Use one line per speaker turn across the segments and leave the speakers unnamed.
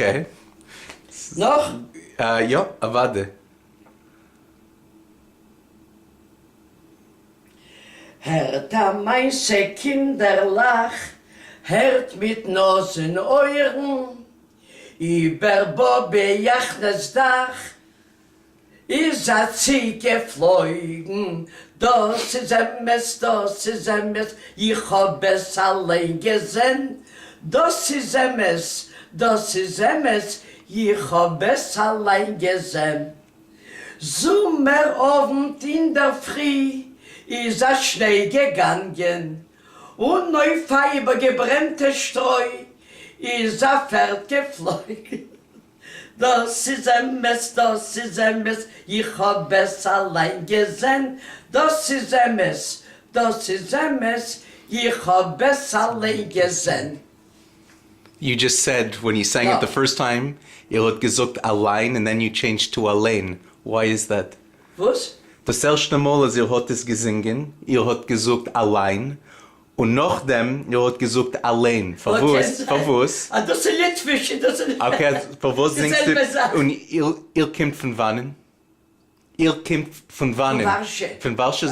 Okay.
נאך?
יא, אוודאי.
הערט א מעשה קינדערלעך, הערט מיט נאז און אויערן, איבער באבע יאכנע'ס דאך איז א ציג געפלויגן, דאס איז אמת, דאס איז אמת, איך האב עס אליין געזען, דאס איז אמת, דאס איז אמת, איך האב עס אליין געזען. זומער אוונט אינדערפרי איז א שניי געגאנגען, און אויף א איבערגעברענטע שטרוי איז א פערד געפלויגן. דאס איז אמת, דאס איז אמת, איך האב עס אליין געזען. דאס איז אמת, דאס איז אמת, איך האב עס אליין געזען.
You just said when you sang it the first time, איר האט געזאגט אליין and then you changed to אליין, why is that?
וואס?
דאס ערשטע מאל אז איר האט עס געזינגען, איר האט געזאגט אליין, און נאכדעם איר האט געזאגט אליין, פארוואס? פארוואס?
אה דאס איז ליטוויש און דאס איז
okay אז פארוואס זינגסטו און איר קומט פון וואנען? איר קומט פון וואנען?
פון ווארשע.
פון ווארשע?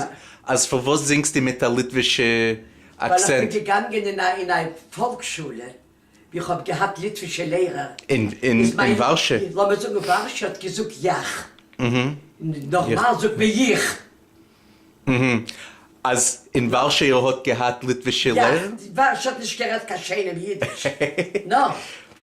אז פארוואס זינגסטו מיט א ליטווישע
ווייל איך
אקצענט?
בין געגאנגען אין א אין א פאלקשולע ווי איך האב געהאט ליטווישע לערער.
אין אין
איז מיין
ווארשע?
לאמיר זאגן ווארשע האט געזאגט יאך. נארמאל זאגט מען איך.
אז אין ווארשע איר האט געהאט ליטווישע
יאך,
לערער?
ווארשע האט נישט גערעדט קיין שיינעם אידיש. נא.